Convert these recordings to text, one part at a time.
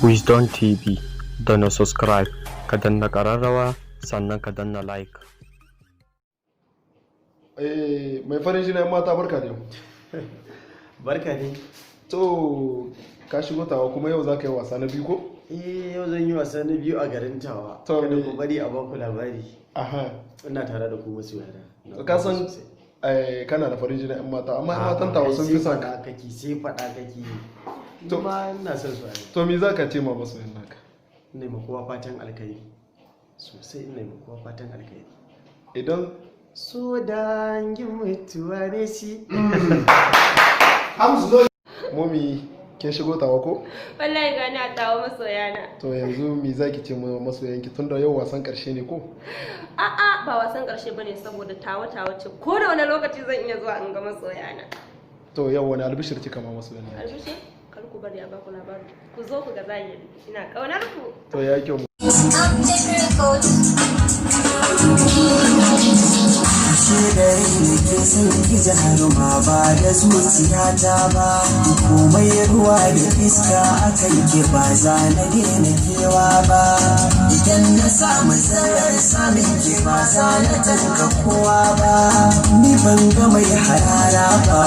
Wisdom TV, danna subscribe, ka danna ƙararrawa, sannan ka danna like. Eh, mai farin jini yan mata, barka da yau. Barka ne. To, ka shigo Tawa kuma yau za ka yi wasa na biyu ko? Eh, yau zan yi wasa na biyu a garin Tawa. To, Kada ku bari a baku labari. Ina tare da ku, masoyana. Na To, ka gode san sosai. kana da farin jini yan mata, amma yan matan Tawa sun fi son ka. Faɗa kake, sai faɗa kake. To- Ma ina son su ai. To, me za ka ce ma masoyan naka? Ina ma kowa fatan alkhairi. Sosai ina ma kowa fatan alkhairi. Idan So dangin mutuwa ne shi. Momi, kin shigo Tawa ko? Wallahi gani a Tawa, masoyana. To, yanzu me za ki ce ma masoyanki, tunda yau wasan karshe ne ko? A'a, ba wasan karshe bane, saboda Tawa tawa ce. Ko da wani lokaci zan iya zuwa in ga masoyana. To, yau wani albishir kika ma masoyan naki? Albishir, kar ku bari a baku labari. Ku zo ku ga zahiri. Ina kaunar ku. To, ya kyau. Update Record. Ashe da rai ke son ki jaruma, ba da zuciyata ba. Komai ruwa da iska akan ki, ba za na daina kewa ba. Idan na samu zarar samun ki, ba za na tanka kowa ba. Ni ban ga mai harara ba,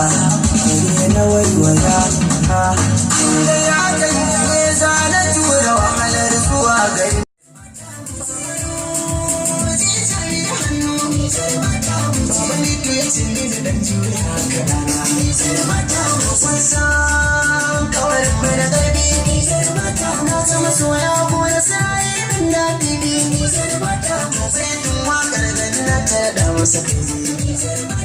kare na waiwaya ha. Inda ya kan ne za na tura wahalar zuwa gari. Baba Mito ya ce mini dan jure haka dana. Kun san kawar mai da ƙarfi. Na ta masoya ko da sai min da bibi. Sai tun waƙar da na ta da masa kai.